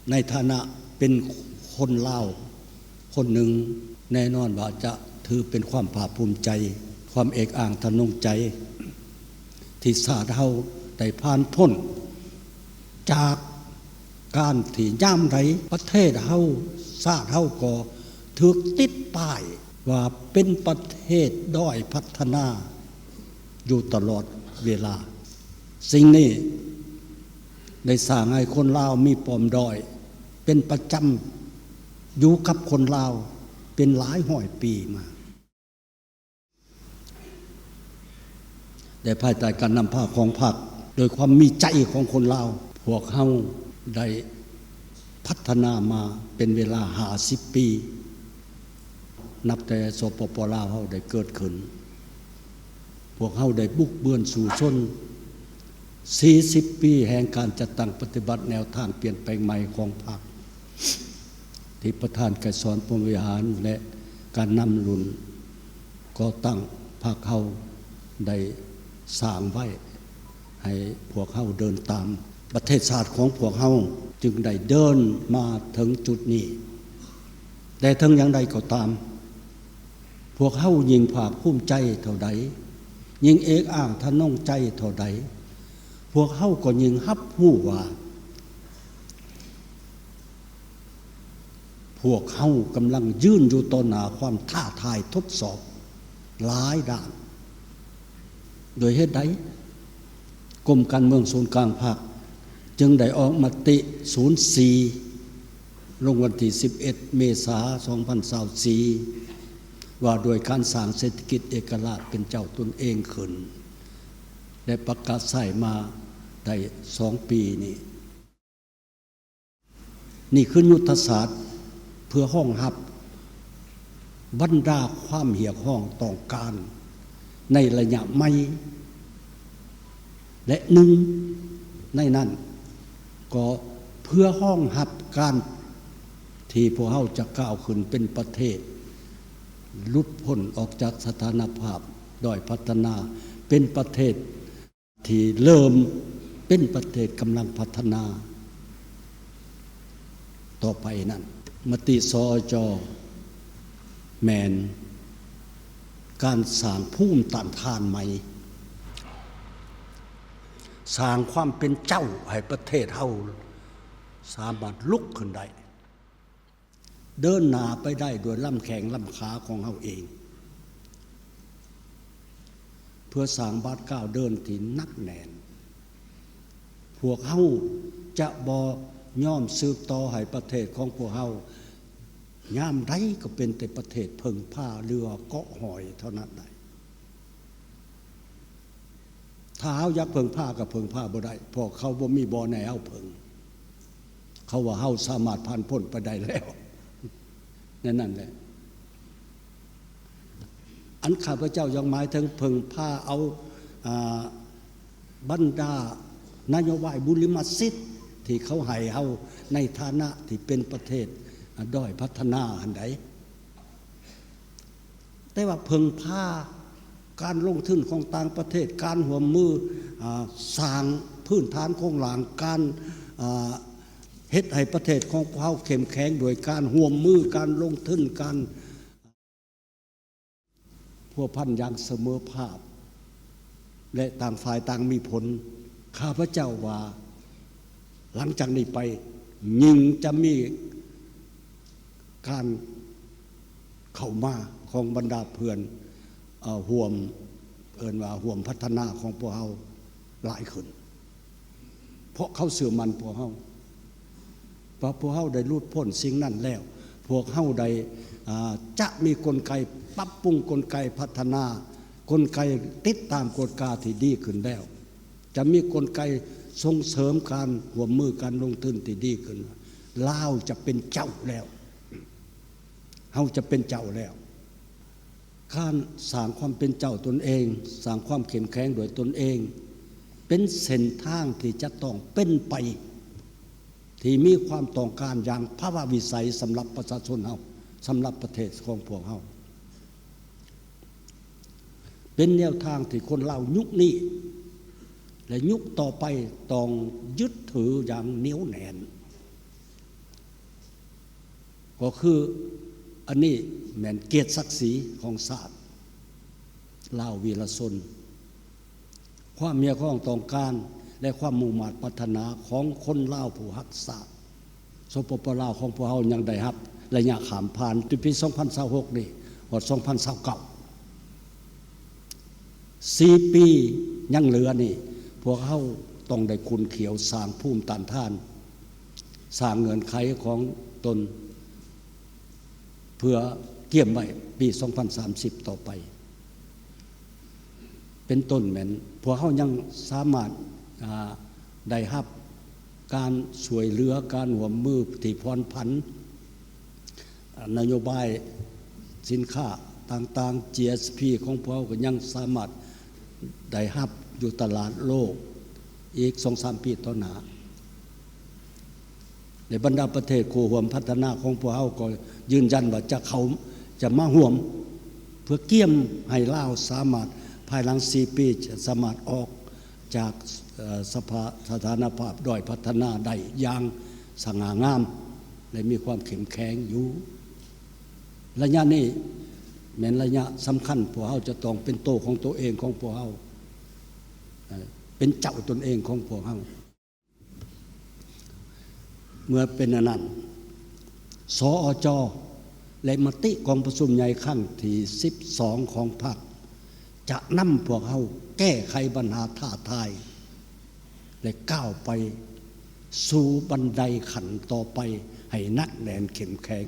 ໃນຖານະເປັນຄົນລາວຄົນໜຶ່ງ, ແນ່ນອນວ່າຈະຖືເປັນຄວາມພາກພູມໃຈ, ຄວາມເອກອ້າງທະນົງໃຈ ທີ່ຊາດເຮົາໄດ້ຜ່ານພົ້ນຈາກການທີ່ຍາມໃດປະເທດເຮົາ, ຊາດເຮົາກໍຖືກຕິດປ້າຍວ່າເປັນປະເທດດ້ອຍພັດທະນາຢູ່ຕະຫຼອດເວລາ. ສິ່ງນີ້ໄດ້ສ້າງໃຫ້ຄົນລາວມີປອມດ້ອຍເປັນປະຈຳຢູ່ກັບຄົນລາວເປັນຫຼາຍຮ້ອຍປີມາ. ແລະ ພາຍໃຕ້ການນຳພາຂອງພັກ, ໂດຍຄວາມມີໃຈຂອງຄົນລາວ, ພວກເຮົາໄດ້ພັດທະນາມາເປັນເວລາຫ້າສິບປີ, ນັບແຕ່ ສປປ ລາວ ເຮົາໄດ້ເກີດຂຶ້ນ. ພວກເຮົາໄດ້ບຸກເບືອນສູ້ຊົນສີ່ສິບປີແຫ່ງການຈັດຕັ້ງປະຕິບັດແນວທາງປ່ຽນແປງໃໝ່ຂອງພັກ ທີ່ປະທານໄກສອນ ພົມວິຫານ ແລະ ການນຳລຸ້ນກໍ່ຕັ້ງພັກເຮົາໄດ້ສ້າງໄວ້ໃຫ້ພວກເຮົາເດີນຕາມ. ປະເທດຊາດຂອງພວກເຮົາຈຶ່ງໄດ້ເດີນມາເຖິງຈຸດນີ້. ແຕ່ເຖິງຢ່າງໃດກໍຕາມ, ພວກເຮົາຍິ່ງພາກພູມໃຈເທົ່າໃດ, ຍິ່ງເອກອ້າງທະນົງໃຈເທົ່າໃດ, ພວກເຮົາກໍຍິ່ງຮັບຮູ້ວ່າ ພວກເຮົາກຳລັງຢືນຢູ່ຕໍ່ໜ້າຄວາມທ້າທາຍທົດສອບຫຼາຍດ້ານ. ໂດຍເຫດໃດ? ກົມການເມືອງສູນກາງພັກຈຶ່ງໄດ້ອອກມະຕິສູນສີ່ ລົງວັນທີສິບເອັດ ເມສາ ສອງພັນຊາວສີ່ ວ່າດ້ວຍການສ້າງເສດຖະກິດເອກະລາດເປັນເຈົ້າຕົນເອງຂຶ້ນ ແລະ ປະກາດໃຊ້ມາໄດ້ສອງປີນີ້. ນີ້ຄືຍຸດທະສາດເພື່ອຮອງຮັບບັນດາຄວາມຮຽກຮ້ອງຕ້ອງການໃນໄລຍະໃໝ່ ແລະ ໜຶ່ງໃນນັ້ນກໍເພື່ອຮອງຮັບການທີ່ພວກເຮົາຈະກ້າວຂຶ້ນເປັນປະເທດຫຼຸດພົ້ນອອກຈາກສະຖານະພາບດ້ອຍພັດທະນາ ເປັນປະເທດ ທີ່ເລີ່ມເປັນປະເທດກຳລັງພັດທະນາຕໍ່ໄປນັ້ນ. ມະຕິ ສອຈ ແມ່ນການສ້າງພູມຕ້ານທານໃໝ່, ສ້າງຄວາມເປັນເຈົ້າໃຫ້ປະເທດເຮົາສາມາດລຸກຂຶ້ນໄດ້. ເດີນໜ້າໄປໄດ້ດ້ວຍລຳແຂ້ງລຳຂາຂອງເຮົາເອງ ເພື່ອສ້າງບາດກ້າວເດີນທີ່ໜັກແໜ້ນ. ພວກເຮົາຈະບໍ່ຍອມສືບຕໍ່ໃຫ້ປະເທດຂອງພວກເຮົາ ຍາມໃດກໍເປັນແຕ່ປະເທດເພິ່ງພາ ຫຼືວ່າເກາະຫອຍເທົ່ານັ້ນໄດ້. ຖ້າເຮົາຢາກເພິ່ງພາກໍເພິ່ງພາບໍ່ໄດ້ ເພາະເຂົາບໍ່ມີບ່ອນໃຫ້ເຮົາເພິ່ງ. ເຂົາວ່າເຮົາສາມາດຜ່ານພົ້ນໄປໄດ້ແລ້ວ. ແນວນັ້ນແຫຼະ. ອັນຂ້າພະເຈົ້າຢາກໝາຍເຖິງເພິ່ງພາເອົາ ອາ ບັນດານະໂຍບາຍບຸລິມະສິດທີ່ເຂົາໃຫ້ເຮົາໃນຖານະທີ່ເປັນປະເທດ ອາ ດ້ອຍພັດທະນາຫັ້ນໃດ. ແຕ່ວ່າເພິ່ງພາການລົງທຶນຂອງຕ່າງປະເທດ, ການຮ່ວມມື ອາ ສ້າງພື້ນຖານໂຄງລ່າງ, ການ ອາ ເຮັດໃຫ້ປະເທດຂອງພວກເຮົາເຂັ້ມແຂງດ້ວຍການຮ່ວມມື, ການລົງທຶນ, ການພົວພັນຢ່າງສະເໝີພາບ ແລະ ຕ່າງຝ່າຍຕ່າງມີຜົນ. ຂ້າພະເຈົ້າວ່າ ຫຼັງຈາກນີ້ໄປຍິ່ງຈະມີການເຂົ້າມາຂອງບັນດາເພື່ອນ ເອີ ຮ່ວມ ເອີ້ນວ່າຮ່ວມພັດທະນາຂອງພວກເຮົາຫຼາຍຂຶ້ນ ເພາະເຂົາເຊື່ອໝັ້ນພວກເຮົາ ວ່າພວກເຮົາໄດ້ຫຼຸດພົ້ນສິ່ງນັ້ນແລ້ວ, ພວກເຮົາໄດ້ ອາ ຈະມີກົນໄກປັບປຸງ, ກົນໄກພັດທະນາ, ກົນໄກຕິດຕາມກວດກາທີ່ດີຂຶ້ນແລ້ວ. ຈະມີກົນໄກສົ່ງເສີມການຮ່ວມມືການລົງທຶນທີ່ດີຂຶ້ນ. ລາວຈະເປັນເຈົ້າແລ້ວ. ເຮົາຈະເປັນເຈົ້າແລ້ວ. ການສ້າງຄວາມເປັນເຈົ້າຕົນເອງ, ສ້າງຄວາມເຂັ້ມແຂງໂດຍຕົນເອງ, ເປັນເສັ້ນທາງທີ່ຈະຕ້ອງເປັນໄປ, ທີ່ມີຄວາມຕ້ອງການຢ່າງພາວະວິໄສສຳລັບປະຊາຊົນເຮົາ, ສຳລັບປະເທດຂອງພວກເຮົາ. ເປັນແນວທາງທີ່ຄົນລາວຍຸກນີ້ ແລະ ຍຸກຕໍ່ໄປຕ້ອງຍຶດຖືຢ່າງໜຽວແໜ້ນ. ກໍຄືອັນນີ້ແມ່ນກຽດສັກສີຂອງຊາດລາວວີລະຊົນ, ຄວາມຮຽກຮ້ອງຕ້ອງການ ແລະ ຄວາມມຸ່ງມາດປາດຖະໜາຂອງຄົນລາວຜູ້ຮັກຊາດ. ສປປ ລາວຂອງພວກເຮົາຍັງໄດ້ຮັບໄລຍະຂ້າມຜ່ານແຕ່ປີສອງພັນຊາວຫົກນີ້ຮອດສອງພັນຊາວເກົ້າ ສີ່ປີຍັງເຫຼືອນີ້ ພວກເຮົາຕ້ອງໄດ້ຂຸ້ນຂ້ຽວສ້າງພູມຕ້ານທານ, ສ້າງເງື່ອນໄຂຂອງຕົນ ເພື່ອກຽມໄວ້ປີສອງພັນສາມສິບຕໍ່ໄປ. ເປັນຕົ້ນແມ່ນ ພວກເຮົາຍັງສາມາດ ອ່າ ໄດ້ຮັບການຊ່ວຍເຫຼືອ ການຮ່ວມມືທີ່ຜ່ອນຜັນ, ນະໂຍບາຍສິນຄ້າຕ່າງໆ GSP ຂອງພວກເຮົາກໍຍັງສາມາດໄດ້ຮັບຢູ່ຕະຫຼາດໂລກອີກສອງສາມປີຕໍ່ໜ້າ. ແລະ ບັນດາປະເທດຄູ່ຮ່ວມພັດທະນາຂອງພວກເຮົາກໍຢືນຢັນວ່າຈະເຂົ້າ ຈະມາຮ່ວມ ເພື່ອກຽມໃຫ້ລາວສາມາດ ພາຍຫຼັງສີ່ປີ ຈະສາມາດອອກຈາກ ເອີ່ ສະພາ ສະຖານະພາບດ້ອຍພັດທະນາໄດ້ຢ່າງສະຫງ່າງາມ ແລະ ມີຄວາມເຂັ້ມແຂງຢູ່. ໄລຍະນີ້ແມ່ນໄລຍະສຳຄັນ, ພວກເຮົາຈະຕ້ອງເປັນໂຕຂອງໂຕເອງຂອງພວກເຮົາ, ເປັນເຈົ້າຕົນເອງຂອງພວກເຮົາ. ເມື່ອເປັນອັນນັ້ນ, ສອຈ ແລະ ມະຕິກອງປະຊຸມໃຫຍ່ຄັ້ງທີສິບສອງຂອງພັກ ຈະນຳພວກເຮົາແກ້ໄຂບັນຫາທ້າທາຍ ແລະ ກ້າວໄປສູ່ບັນໄດຂັ້ນຕໍ່ໄປໃຫ້ໜັກແໜ້ນເຂັ້ມແຂງ.